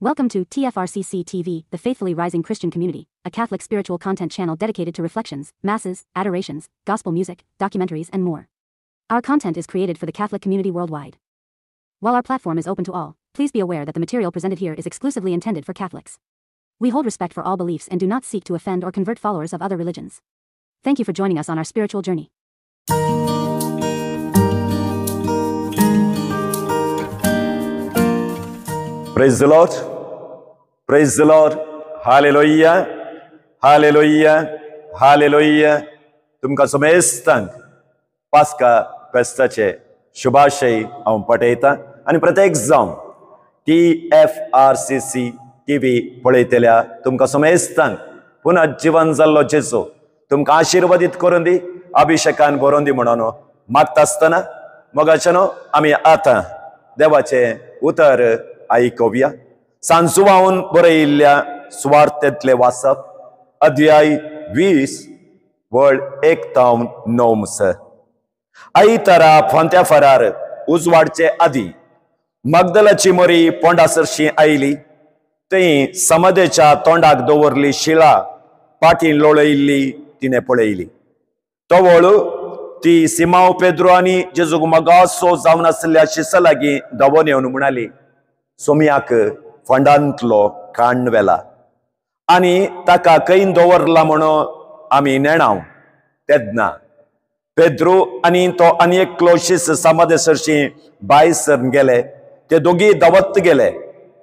Welcome to TFRCC TV, the Faithfully Rising Christian Community, a Catholic spiritual content channel dedicated to reflections, masses, adorations, gospel music, documentaries, and more. Our content is created for the Catholic community worldwide. While our platform is open to all, please be aware that the material presented here is exclusively intended for Catholics. We hold respect for all beliefs and do not seek to offend or convert followers of other religions. Thank you for joining us on our spiritual journey. Praise the Lord. Praise the Lord. Hallelujah. Hallelujah. Hallelujah. तुमकां समेस्तांक पास्का फेस्ताचे शुभाशय हांव पठयतां आनी प्रत्येक जावन TFRCC TV पळयतल्या तुमकां समेस्तांक पुनः जिवन जाल्लो जेजू तुमकां आशिर्वादीत करून दी, अभिषेकान भरोवन दी म्हणून मागता आसतना मोगाच्यानो आमी आतां देवाचें उतर आयकुया. सांजुवावन बरयिल्ल्या सुवार्तेंतलें वाचप अध्याय 20 वळ 1 तावन 9 सर. आयतारा फांत्या फरार उजवाडचे आदी मगदलाची मरी पोंडा सरशी आयली. थंय समाधेच्या तोंडाक दवरली शिळा पाटी लोळयिल्ली तिणें पळयली. तवळ ती सिमाव पेद्रो आनी जेजूक मगासो जावन आशिल्ल्या शिसा लागीं धांवून येवन म्हणाली, सोम्याक फोंडांतलो काण्ण व्हेला आनी ताका खंय दवरला म्हणून आमी नेणाव. तेन्ना पेद्रो आनी तो आनी एकलो शीस समाधे सरशी भायर सरून गेले. ते दोगी धांवत गेले,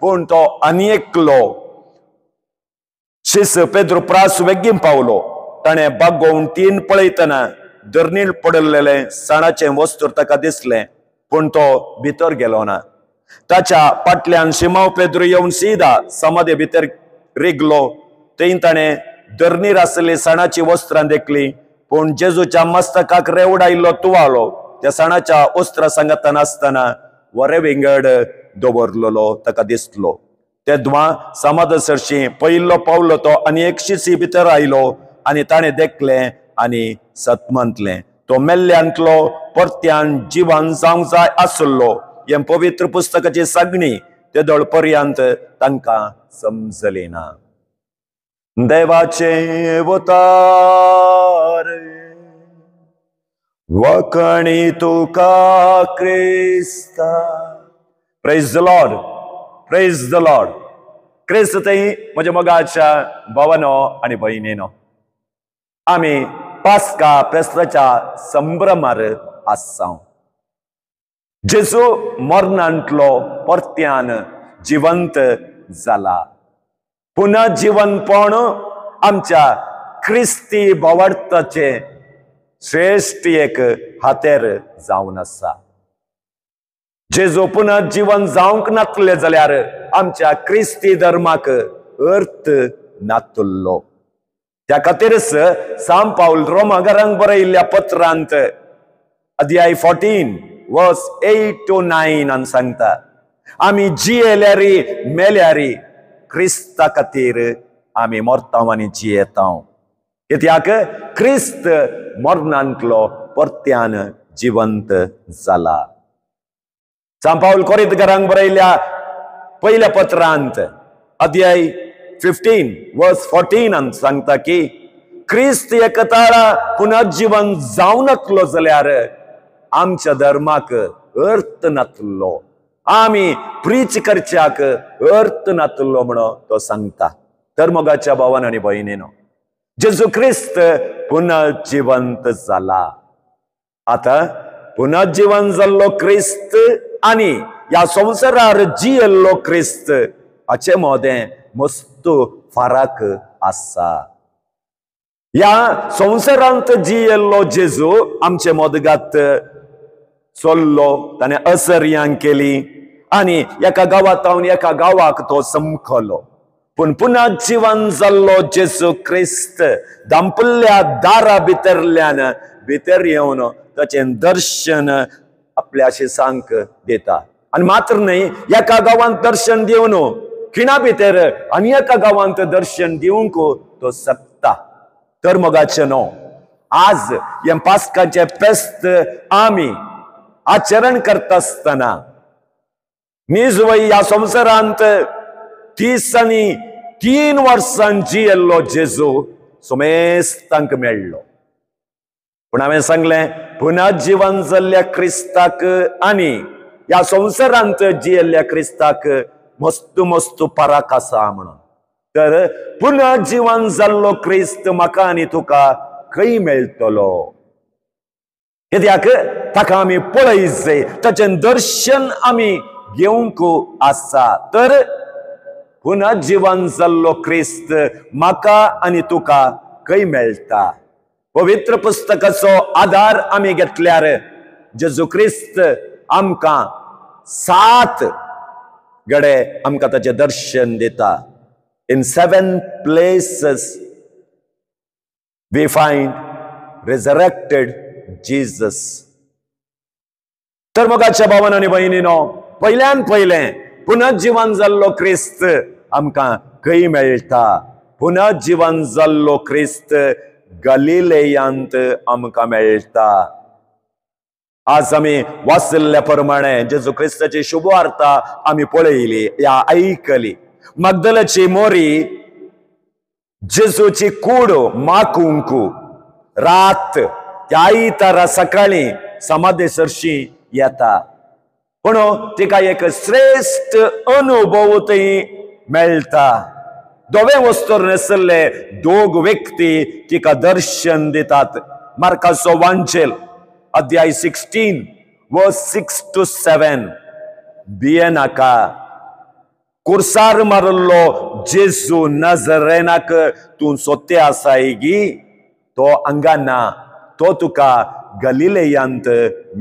पूण तो आनी एकलो शीस पेद्रो प्रास वेगीन पावलो. ताणें बागोवन तीन पळयतना धरणीर पडिल्लें साणाचें वस्तूर ताका दिसलें, पूण तो भितर गेलो ना. ताच्या फाटल्यान शिमाव पेद्रो येवन सीदा समाधे भितर रिगलो. थंय ताणें धरणीर आशिल्ली सणाची वस्त्रां देखली, पूण जेजूच्या मस्तकाक रेवडायिल्लो तुवालो त्या सणाच्या वस्त्रां सांगातान आसतना वरे विंगड दवरलेलो ताका दिसलो. तेदवा समाध सरशी पयिल्लो पावलो तो आनी एक शिसी भितर आयलो आनी ताणें देखलें आनी सतमंतलें. तो मेल्ल्यांतलो परत्यान जिवन जावंक जाय आसलो हें पवित्र पुस्तकाची सांगणी तेदोळ पर्यंत तांकां समजली ना. देवाचे उतार वखणी तुका क्रिस्ता. Praise the Lord. Praise the Lord. क्रिस्त थंय म्हज्या मोगाच्या भावानो आनी भयणीनो, आमी पास्का फेस्ताच्या संभ्रमार आसा. जेजू मरणांतलो परत्यान जिवंत जाला. पुनः जिवनपण आमच्या क्रिस्ती भावार्थाचे श्रेश्ठ एक हातेर जावन आसा. जेजू पुनः जिवन जावंक नातले जाल्यार आमच्या क्रिस्ती धर्माक अर्थ नातुल्लो. त्या खातीरच सांत पावल रोमागारांक बरयिल्ल्या पत्रांत अध्याय 14 वर्स 8 to 9 आनी सांगता, आमी जियेल्यारी मेल्यारी क्रिस्ता खातीर आमी मरतांव आनी जियेतांव. कित्याक क्रिस्त मरणांतलो परत्यान जिवंत जाला. सांत पावल कोरिंतकारांक बरयिल्ल्या पयल्या पत्रांत अध्याय 15 वर्स 14 आनी सांगता की क्रिस्त एकताळा पुनर्जीवन जावं नातलो जाल्यार आमच्या धर्माक अर्थ नातलो, आमी प्रीच करच्याक अर्थ नातलो म्हणून तो सांगता. तर मोगाच्या भावान आनी भयणीनो, जेजू क्रिस्त पुनर्जिवंत जाला. आतां पुनर्जीवन जाल्लो क्रिस्त आनी ह्या संवसारार जियेल्लो क्रिस्त हाचे मदें मस्त फरक आसा. ह्या संवसारांत जियेल्लो जेजू आमचे मदगात चल्लो, ताणें असर्यां केली आनी एका गांवांत एका गांवाक तो समखलो. पूण पुनः जिवन जाल्लो जेजू क्रिस्त दांपल्ल्या दारा भितरल्यान भितर येवन ताचें दर्शन आपल्या शिसांक दिता. आनी मात्र न्हय, एका गांवांत दर्शन दिवन खिणा भितर आनी एका गांवांत दर्शन दिवंक तो शकता. तर मोगाचें न्हू, आज हें पास्काचें फेस्त आमी आचरण करता आसतना निजवय ह्या संवसारांत 33 वर्सां जियेल्लो जेजू समेस्तांक मेळ्ळो. पूण हांवें सांगलें पुनर्जिवन जाल्ल्या क्रिस्ताक आनी ह्या संवसारांत जियेल्ल्या क्रिस्ताक मस्त मस्त फरक आसा म्हणून. तर पुनर्जिवन जाल्लो क्रिस्त म्हाका आनी तुका खंय मेळटलो? कित्याक ताका आमी पळयचे, ताचें दर्शन आमी घेवंक आसा. तर पुनर्जिवन जाल्लो क्रिस्त म्हाका आनी तुका खंय मेळटा? पवित्र पुस्तकाचो आधार आमी घेतल्यार जेजू क्रिस्त आमकां 7 गडे आमकां ताचें दर्शन दिता. In 7 places we find resurrected Jesus. तर मोगाच्या भावान आनी भयणीनो, पयल्यान पयलें पुनर्जिवन जाल्लो क्रिस्त आमकां खंय मेळटा? पुनर्जिवन जाल्लो क्रिस्त गलिलेयांत आमकां मेळटा. आज आमी वाचिल्ल्या प्रमाणे जेजू क्रिस्ताची शुभवार्ता आमी पळयली या आयकली. मगदलाची मोरी जेजूची कूड माकूंक रात त्या आयतारा सकाळी समाधे सरशी येता. पूण तिका एक श्रेश्ठ अनुभव थंय मेळटा. धवे वस्त्र न्हेसल्ले दोग व्यक्ती तिका दर्शन दितात. मार्काचो वांचेल अध्याय 16 वर्स 6 to 7. भियेनाका, कुर्सार मारिल्लो जेजू नजरेनाक तूं सोते आसाय गी, तो हांगा ना, तो तुका गलिलेयांत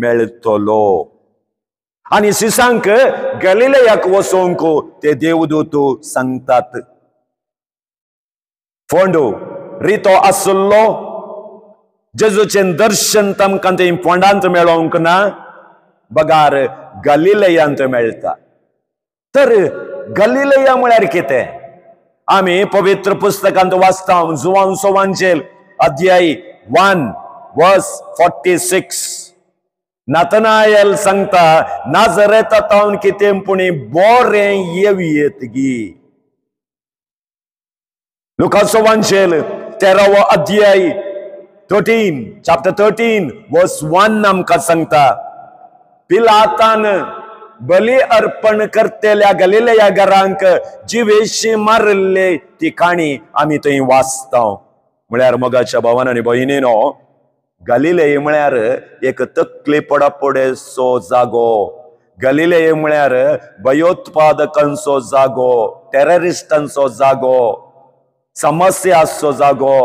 मेळटलो. आनी शिसांक गलिलेयाक वचोंक ते देवदूत सांगतात. फोंडू रितो आसलो, जेजूचें दर्शन तांकां ते फोंडांत मेळोंक ना, बगार गलिलेयांत मेळटा. तर गलिलेया म्हळ्यार कितें? आमी पवित्र पुस्तकांत वाचता जुवांचो वांजेल अध्याय 1 वर्स 46. नातनायल सांगता नाजरेता तावन कितें पुणी बरें येवयेत गी. लुकाचो वांजेल 13वो अध्याय 13 चॅप्टर 13 वर्स 1 आमकां सांगता पिलातान बली अर्पण करतल्या गलिलेया घरांक जिवेशी मारिल्ले ती काणी आमी थंय वाचता. म्हळ्यार मोगाच्या भावान आनी भयणीनो, गलिलेय म्हळ्यार एक तकली पडापडेचो जागो. गलिलेय म्हळ्यार भयोत्पादकांचो जागो, टेररिस्टांचो जागो, समस्या आसचो जागो,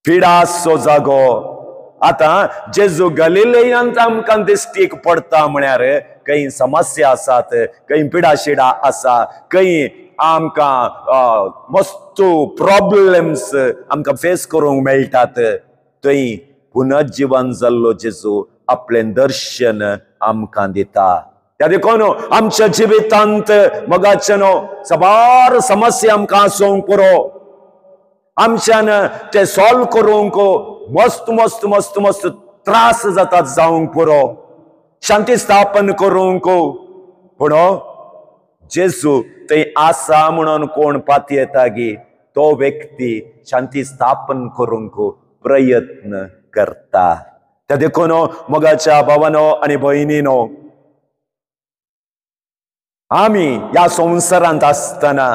पिडा आसचो जागो. आतां जेजू गलिलेयांत आमकां दिश्टीक पडटा म्हळ्यार खंय समस्या आसात, खंय पिडा शिडा आसा, खंय आमकां मस्त प्रॉब्लेम्स आमकां फेस करूंक मेळटात, थंय पुनर्जिवन जाल्लो जेजू आपलें दर्शन आमकां दिता. त्या देखून आमच्या जिवितांत मोगाचे न्हू साबार समस्या आमकां आसूंक पुरो, आमच्यान ते सॉल्व करूंक मस्त मस्त मस्त मस्त त्रास जातात जावंक पुरो, शांती स्थापन करूंक. पूण जेजू थंय आसा म्हणून कोण पातयेता गी, तो व्यक्ती शांती स्थापन करूंक प्रयत्न करता. त्या देखून मोगाच्या भावानो आनी भयणीनो, आमी ह्या संवसारांत आसतना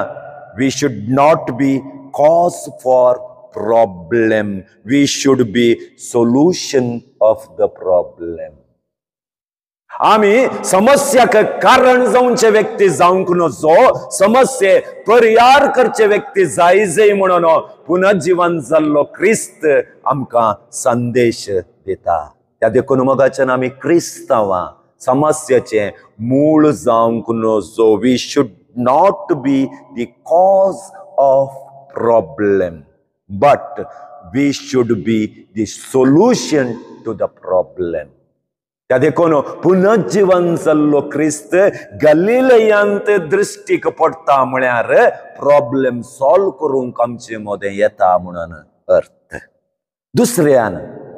we should not be cause for problem, we should be solution of the problem. आमी समस्याक कारण जावचे व्यक्ती जावंक नजो, समस्ये परिहार करचे व्यक्ती जाय जाय म्हणून पुनर्जिवन जाल्लो क्रिस्त आमकां संदेश दिता. त्या देखून मोगाच्यान आमी क्रिस्तांवां समस्याचें मूळ जावंक नजो. We should not be the cause of problem, but we should be the solution to the problem. त्या देखून पुनर्जिवन जाल्लो क्रिस्त गलिलेयांत दृश्टीक पडटा म्हळ्यार प्रॉब्लेम सॉल्व करूंक आमचे मदें येता म्हणून अर्थ. दुसऱ्यान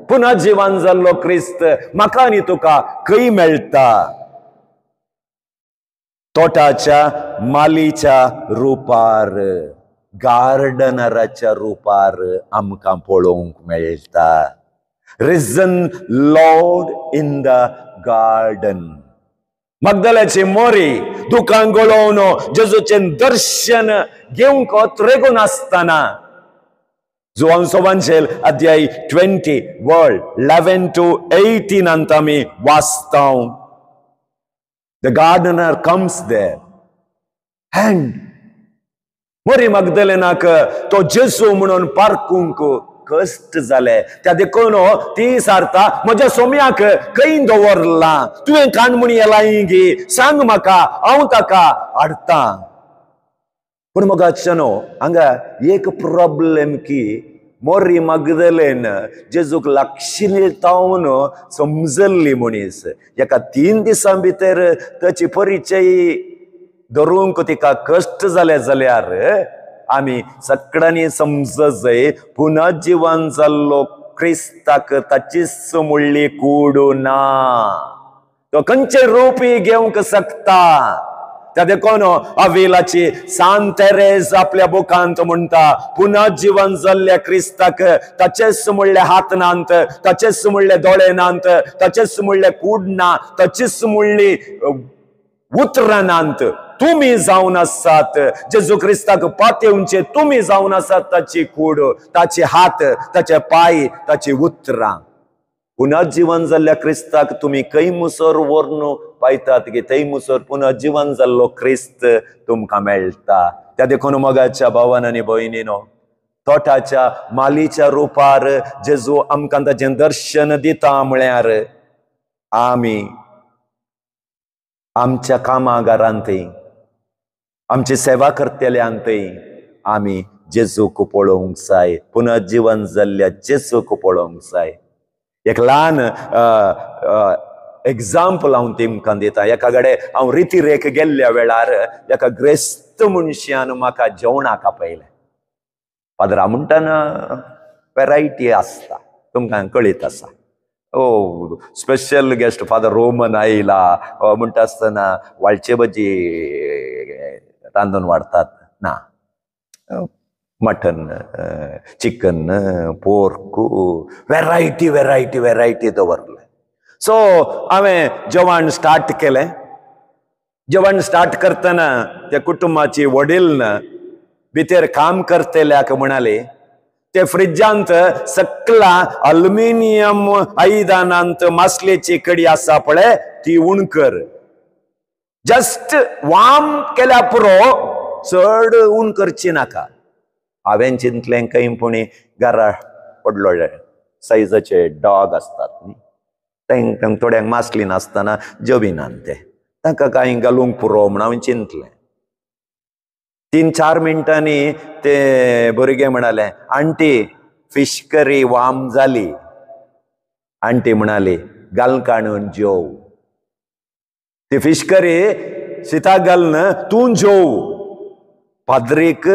पुनर्जिवन जाल्लो क्रिस्त म्हाका आनी तुका खंय मेळटा? तोटाच्या मालीच्या रुपार, गार्डनराच्या रुपार आमकां पळोवंक मेळटा. Risen Lord in the garden. मगदलाची मोरी दुकान गळोवन जेजूचें दर्शन घेवंक त्रेगून आसतना जुवान सोवांचेल अध्याय 20 वर्ड 11 to 18 अंत आमी वाचता. The gardener comes there and मोरी मगदलेनाक तो जेजू म्हणून पारकूंक कश्ट जाले. त्या देखून ती सारता म्हज्या सोम्याक खंय दवरला, तुवें कानमणी येलाय गी, सांग म्हाका, हांव ताका हाडटा. पूण मोगाचें न्हू हांगा एक प्रॉब्लेम की मोरी मगदलेन जेजूक लागशिल्ली तावन समजल्ली मनीस एका 3 दिसां भितर ताची परिचय धरूंक तिका कश्ट जाले जाल्यार आमी सगळ्यांनी समज जाय पुनर्जिवन जाल्लो क्रिस्ताक ताचीच मुळ्ळी कूड ना, तो खंयचे रूपी घेवंक शकता. त्या देखून अविलाची सांत तेरेज आपल्या बुकांत म्हणटा पुनर्जिवन जाल्ल्या क्रिस्ताक ताचेच म्हणले हात नात, ताचेच म्हणले दोळे नात, ताचेच म्हणले कूड ना, ताचीच म्हणली उतरां नात, तुमी जावन आसात जेजू क्रिस्ताक पातेवचे, तुमी जावन आसात ताची कूड, ताचे हात, ताचे पांय, ताची उतरां. पुनर्जिवन जाल्ल्या क्रिस्ताक तुमी खंय मुसर व्हरून पायतात की थंय मुसर पुनर्जिवन जाल्लो क्रिस्त तुमकां मेळटा. त्या देखून मोगाच्या भावान आनी भयणीनो, तोटाच्या मालीच्या रुपार जेजू आमकां ताचें दर्शन दिता म्हळ्यार आमी आमच्या कामागारांतय, आमची सेवा करतल्यांतय आमी जेजूक पळोवंक जाय, पुनर्जिवन जाल्ल्या जेजूक पळोवंक जाय. एक ल्हान एग्जाम्पल हांव तुमकां दिता. एका कडेन हांव रितीरेक गेल्ल्या वेळार एका ग्रेस्त मनशान म्हाका जेवणाक आपयलें. पाद्रा म्हणटना वेरायटी आसता, तुमकां कळीत आसा. ओ स्पेशल गेस्ट फादर रोमन आयला म्हणटा आसतना वाळचे भजी रांदून वाडतात ना, mutton, chicken, pork, variety variety variety दवरलें. सो हांवें जेवण स्टार्ट केलें. जेवण स्टार्ट करतना त्या कुटुंबाची वडील भितर काम करतल्याक म्हणाले ते फ्रिजांत सकला अल्युमिनियम आयदनांत मासलेची कडी आसा पळय ती उण कर, जस्ट वाम केल्या पुरो, चड उण करची नाका. हांवें चिंतलें खंय पुणी घरा व्हडलो सायजाचे डॉग आसतात न्ही, तांकां थोड्यांक मासली नासतना जेविनात ते, तांकां कांय घालूंक पुरो म्हूण हांवें चिंतलें. 3-4 मिनटांनी ते भुरगे म्हणाले आंटी फिश करी वाम जाली. आंटी म्हणाली घाल काणून जेव, ती फिश करी शिताक घालून तूं जेव. पाद्रीक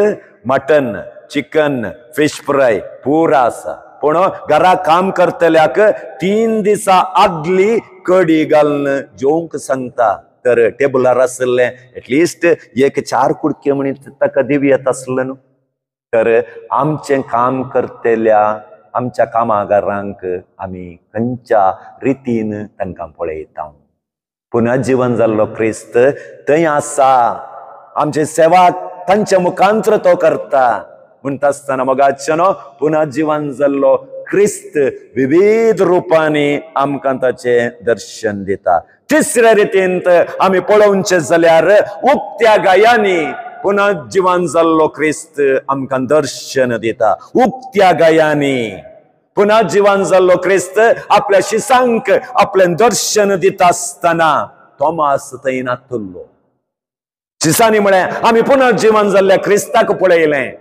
मटन, चिकन, फिश फ्राय पुरा आसा, पूण घरा काम करतल्याक 3 दिसां आदली कडी घालून जेवंक सांगता. तर टेबलार आसलें एटलिस्ट एक 4 कुडके म्हणीत ताका दिवं येता आसलें न्हू. तर आमचें काम करतल्या आमच्या कामागारांक आमी खंयच्या रितीन तांकां पळयता. पुनर्जिवन जाल्लो क्रिस्त थंय आसा, आमची सेवा तांच्या मुखांत्र तो करता. म्हणटा आसतना मोगाचें न्हू पुनर्जिवन जाल्लो क्रिस्त विविध रुपांनी आमकां ताचें दर्शन दिता. तिसऱ्या रितीन आमी पळोवचें जाल्यार उक्त्या गायांनी पुनर्जिवन जाल्लो क्रिस्त आमकां दर्शन दिता. उक्त्या गायांनी पुनर्जिवन जाल्लो क्रिस्त आपल्या शिसांक आपलें दर्शन दिता आसतना थोमास थंय नातुल्लो. शिसांनी म्हळें आमी पुनर्जिवन जाल्ल्या क्रिस्ताक पळयलें.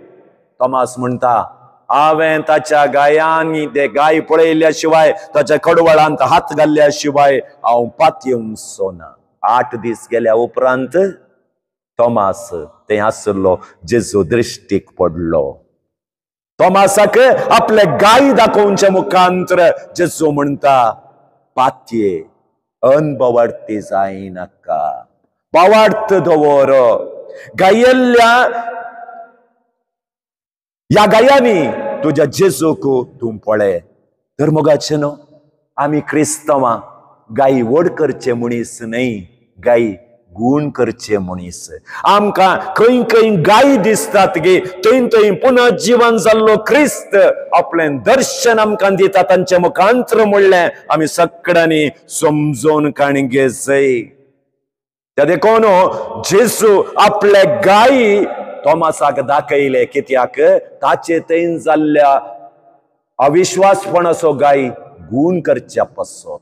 थोमास म्हणटा हांवें ताच्या गायांनी ते गाय पळयल्या शिवाय, ताच्या कडवळांत हात घाल्ल्या शिवाय हांव पातयेवचो ना. 8 दीस गेल्या उपरांत थोमास थंय आसलो, जेजू दृश्टीक पडलो. थोमासाक आपले गाय दाखोवच्या मुखांतर जेजू म्हणटा पातये, अनभवार्थी जायनाका, भावार्थ दवर. गायल्ल्या ह्या गायांनी तुज्या जेजूक तूं पळय. तर मोगाचें न्हू, आमी क्रिस्तवां गाय व्हड करचे मनीस न्हय, गाय गूण करचे मनीस. आमकां खंय खंय गाय दिसतात गे थंय थंय पुनर्जीवन जाल्लो क्रिस्त आपलें दर्शन आमकां दिता. तांचे मुखांत्र म्हणलें आमी सगळ्यांनी समजून काणी जय. त्या देखून जेजू आपले गाय तोमासाक दाखयले, कित्याक ताचे थंय जाल्ल्या अविश्वासपणाचो गाय गूण करच्या पासत.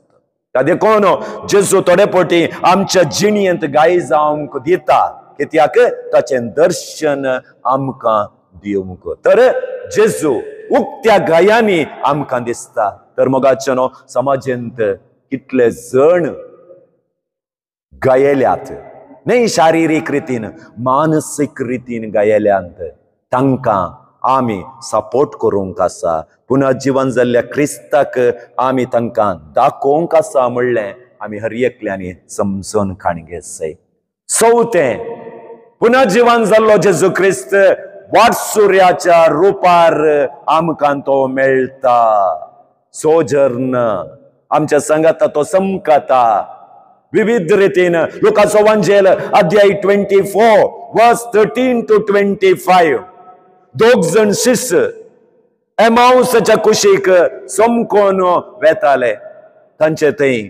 त्या देखून जेजू थोडे पटी आमच्या जिणेंत गाय जावंक दिता, कित्याक ताचें दर्शन आमकां दिवंक. तर जेजू उक्त्या गायांनी आमकां दिसता. तर मोगाचें न्हू, समाजेंत कितले जण गायल्यात न्हय, शारिरीक रितीन मानसीक रितीन गायल्यात, तांकां आमी सपोर्ट करूंक आसा. पुनर्जीवन जाल्ल्या क्रिस्ताक आमी तांकां दाखोवंक आसा म्हणलें आमी हर एकल्यांनी समजून काणी घेसय. चवथें, पुनर्जीवन जाल्लो जेजू क्रिस्त वाटसुर्याच्या रुपार आमकां तो मेळटा. सोजर्न आमच्या संगाता तो समकाता विविध रितीन. लुकाचो वांजेल अध्याय 24 वर्स 13 to 25. दोग जण शिष्य एमाउसाच्या कुशीक समकोन वेताले. तांचे थंय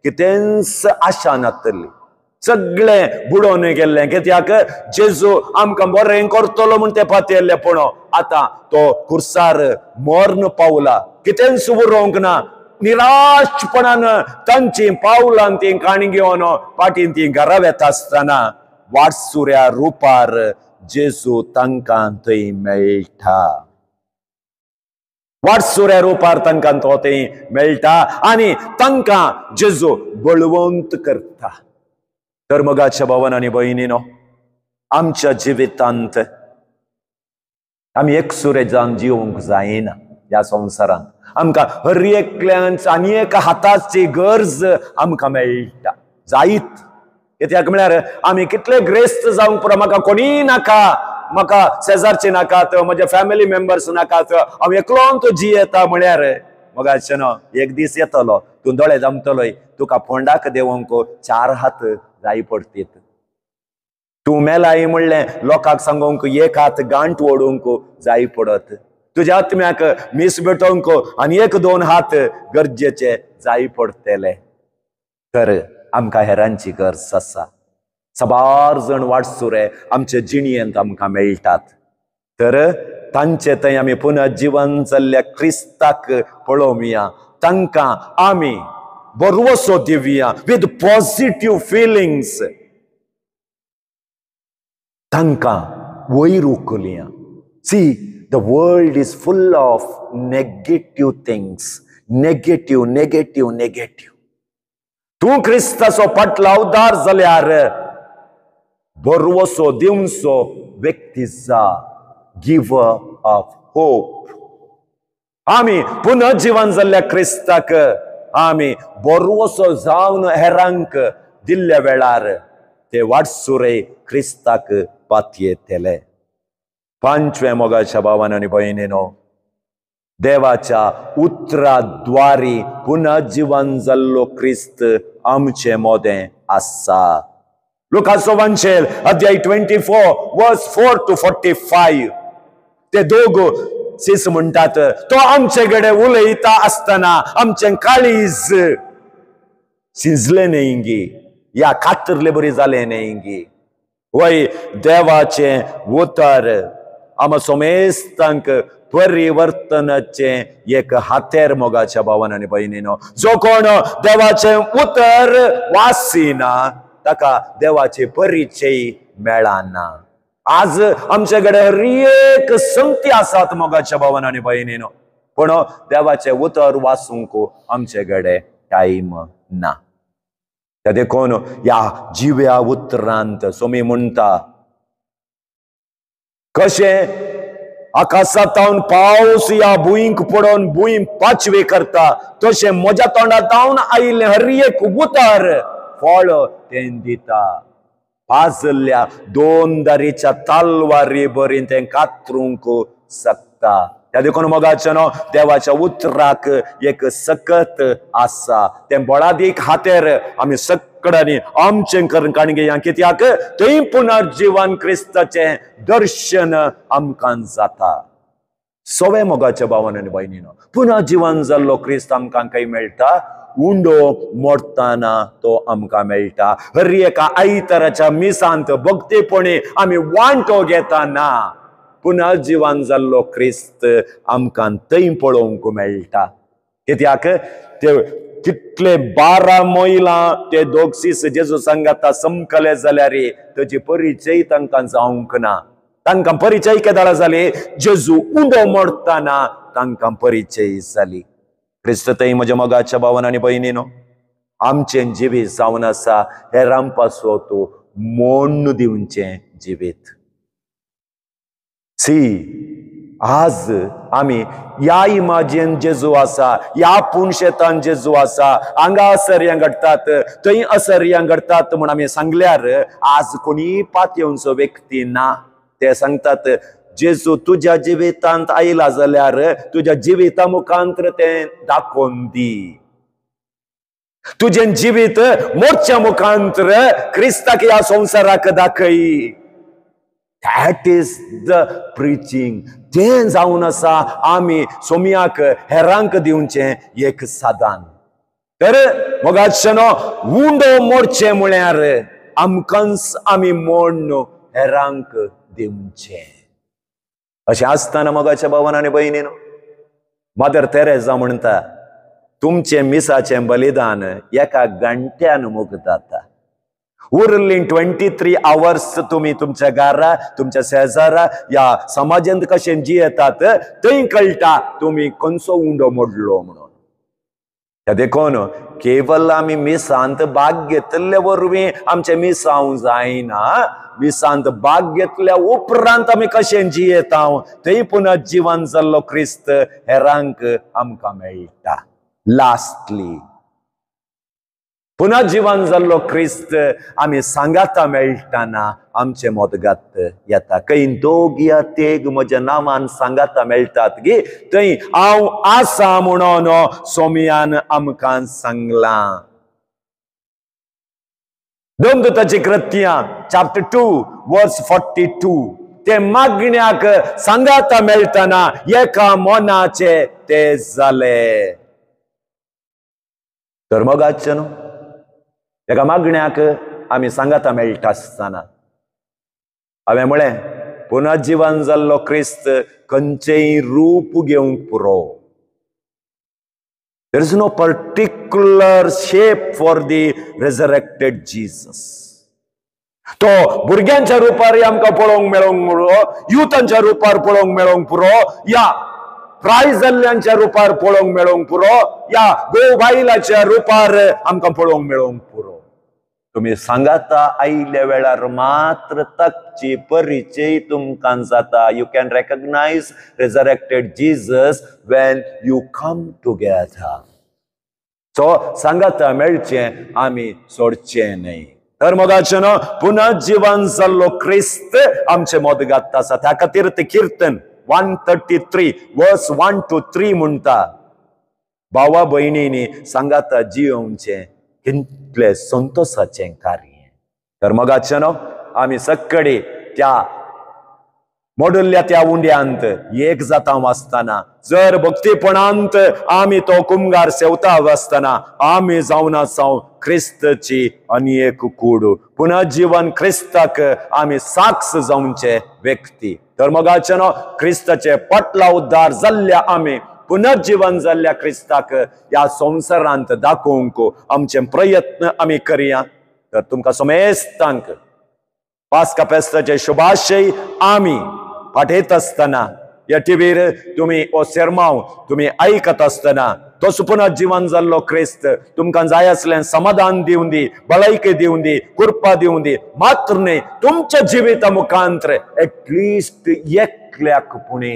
कितेंच आशा नातली, सगळे बुडोवन गेल्ले, कित्याक जेजू आमकां बरें करतलो म्हूण ते पातयल्ले. पूण आतां तो कुर्सार मर्ण पावला, कितेंच उरोवंक ना. निराशपणान तांची पावलां ती काणी घेवन फाटीं ती घरा वेता आसतना वाटसुऱ्या रुपार जेजू तांकां थंय मेळटा. वाटसुऱ्या रुपार तांकां तो थंय मेळटा आनी तांकां जेजू बळवंत करता. तर मोगाच्या भावान आनी भयणीनो, आमच्या जिवितांत आमी एकसुरे जावन जिवंक जायना. ह्या संवसारांत आमकां हर एकल्यान आनी एका हाताची गरज आमकां मेळटा जायत. कित्याक म्हळ्यार आमी कितले ग्रेस्त जावंक पुरो, म्हाका कोणीय नाका, म्हाका शेजारचे नाकात, म्हजे फॅमिली मेंबर्स नाकात, हांव एकलोन तूं जियेता म्हळ्यार मोगाचें न्हू, एक दीस येतलो तूं दोळे जमतलोय, तुका फोंडाक देंवोंक चार हात जाय पडटीत. तूं मेलाय म्हणलें लोकांक सांगोंक एक हात गांठ ओडूंक जाय पडत. तुज्या आत्म्याक मीस भेटोवंक आनी एक दोन हात गरजेचे जाय पडटले. तर आमकां हेरांची गरज आसा. साबार जण वाटसुरे आमचे जिणेंत आमकां मेळटात. तर तांचे थंय आमी पुनर्जीवन जाल्ल्या क्रिस्ताक पळोवया, तांकां आमी बरवसो दिवया विथ पॉझिटीव फिलिंग्स, तांकां वयर उखलया. See, the world is full of negative things, negative negative negative. तूं क्रिस्ताचो पाटलावदार जाल्यार बरवसो दिवचो व्यक्ती जा, गिवर ऑफ होप. आमी पुनर्जीवन जाल्ल्या क्रिस्ताक आमी बरवसो जावन हेरांक दिल्ल्या वेळार ते वाटसुरे क्रिस्ताक पातयेतले. पांचव्या मोगाच्या भावान आनी भयणीनो, देवाच्या उतराद्वारी पुनर्जीवन जाल्लो क्रिस्त आमचे मोदें आसा. लुकाचो वांजेल अध्याय 24 वर्स 4 to 45. ते दोग सीस म्हणटात, तो आमचे कडेन उलयता आसतना आमचें काळीज शिजलें न्हय गी, या कातरले बरी जालें न्हय गी. वय, देवाचें उतर आमा सोमेस्तांक परिवर्तनाचें एक हातेर. मोगाच्या भावान आनी भयणीनो, जो कोण देवाचें उतर वासिना ताका देवाचे परिचय मेळना. आज आमचे कडेन हर एक संगती आसात मोगाच्या भावान आनी भयणीनो, पूण देवाचें उतर वाचूंक आमचे कडेन टायम ना. त्या देखून ह्या जिव्या उतरांत सोमी म्हणटा, कशें आकाशांतावन पावस ह्या भुंयक पडोवन भूंय पाचवी करता, तशें म्हज्या तोंडांतावन आयिल्लें हर एक उतर फळ तें दिता. पाजल्ल्या दोन दारीच्या तालवारी बरीन तें कातरूंक शकता. त्या देखून मोगाचेनो देवाच्या उतराक एक सकत आसा. तें बळादीक हातेर आमी सगळ्यांनी आमचें करून काण घेया, कित्याक थंय पुनर्जीवन क्रिस्ताचें दर्शन आमकां जाता. सवे मोगाच्या भावान आनी भयणीनो, पुनर्जीवन जाल्लो क्रिस्त आमकां खंय मेळटा? उंडो मोडटाना तो आमकां मेळटा. हर एका आयताराच्या मिसांत भक्तीपणी आमी वांटो घेताना पुनर्जीवन जाल्लो क्रिस्त आमकां थंय पळोवंक मेळटा. कित्याक ते कितले 12 मैलां ते दोगसीस जेजू सांगाता समकले जाल्यार ताची परिचय तांकां जावंक ना. तांकां परिचय केदाळा जाली? जेजू उंडो मोडटाना तांकां परिचय जाली. क्रिस्त थंय म्हज्या मोगाच्या भावान आनी भयणीनो, आमचें जिवीत जावन आसा हेरां पासत मोण्ण दिवचें जिवीत. सी आज आमी ह्या इमाजेन जेजू आसा, ह्या पुणशेतान जेजू आसा, हांगा असर्यां घडटात थंय असर्यां घडटात म्हूण आमी सांगल्यार आज कोणीय पातयेवचो व्यक्ती ना. ते सांगतात जेजू तुज्या जिवितांत आयला जाल्यार तुज्या जिविता मुखांतर तें दाखोवन दी. तुजें जिवीत मोडच्या मुखांतर क्रिस्ताक ह्या संवसाराक दाखय. That is the preaching. तें जावन आसा आमी सोम्याक हेरांक दिवचें एक साधन. तर मोगाचेनो उंडो मोडचें म्हळ्यार आमकांच आमी मोडून हेरांक दिवचें. अशें आसतना मोगाच्या भावान आनी भयणीनो, मदर तेरेजा म्हणटा तुमचें मिसाचें बलिदान एका घंट्यान मुगदाता. उरली 23 आवर्स तुमी तुमच्या घरा, तुमच्या शेजारा, ह्या समाजांत कशें जियेतात थंय कळटा तुमी खंयचो उंडो मोडलो म्हणून. त्या देखून केवल आमी मिसांत भाग घेतले वरवीं आमचें मिसांव जायना. मिसांत भाग घेतल्या उपरांत आमी कशें जियेता थंय पुनर्जीवन जाल्लो क्रिस्त हेरांक आमकां मेळटा. लास्टली पुनर्जीवन जाल्लो क्रिस्त आमी सांगाता मेळटाना आमचें मोदगात येता. खंय दोग या तेग म्हज्या नांवान सांगाता मेळटात गी थंय हांव आसा म्हणून सोम्यान आमकां सांगलां. देवदूताची कृत्यां चॅप्टर 2 वर्स 42 ते मागण्याक सांगाता मेळटना एका मनाचे ते जाले. तर मोगाचें न्हू एका मागण्याक आमी सांगाता मेळटा आसतना हांवें म्हळें पुनर्जीवन जाल्लो क्रिस्त खंयचेय रूप घेवंक पुरो. There is no particular shape for the resurrected Jesus. तो भुरग्यांच्या रुपार आमकां पळोवंक मेळोंक पुरो, युथांच्या रुपार पळोवंक मेळोंक पुरो, या प्राय जाल्ल्यांच्या रुपार पळोवंक मेळोंक पुरो, या घोव बायलाच्या रुपार आमकां पळोवंक मेळोंक पुरो. तुमी सांगाता आयिल्ल्या वेळार मात्र ताची परिचय तुमकां जाता. You can recognise resurrected Jesus when you come together. So सांगाता मेळचें आमी सोडचें न्हय. तर मोगाचें न्हू पुनर्जीवन जाल्लो क्रिस्त आमचें मोदगात आसा. त्या खातीर तें किर्तन 133 वर्स 1 to 3 म्हणटा, भावा भयणींनी सांगाता जियोवचें कितलें संतोसाचें कार्य. तर मोगाचें न्हू आमी सगळे त्या मोडुल्ल्या त्या उंड्यांत एक जाता वाचतना जर भक्तीपणांत आमी तो कुमगार सेवता वाचतना आमी जावन आसा क्रिस्तची आनी एक कूड. पुनर्जीवन क्रिस्ताक आमी साक्ष जावचे व्यक्ती. तर मोगाचें न्हू क्रिस्ताचे पटला उद्धार जाल्ल्या आमी पुनर्जीवन जाल्ल्या क्रिस्ताक ह्या संवसारांत दाखोवंक आमचे प्रयत्न आमी करया. तर तुमकां समेस्तांक पास्का फेस्ताचे शुभाशय आमी पाठयत आसतना ह्या टिवीर तुमी हो सेरमांव तुमी आयकत आसतना तो पुनर्जीवन जाल्लो क्रिस्त तुमकां जाय आसलें समाधान दिवन दी, भलायकी दिवन दी, कृपा दिवन दी, मात्र न्हय तुमच्या जिविता मुखांतर एटलिस्ट एकल्याक पुणे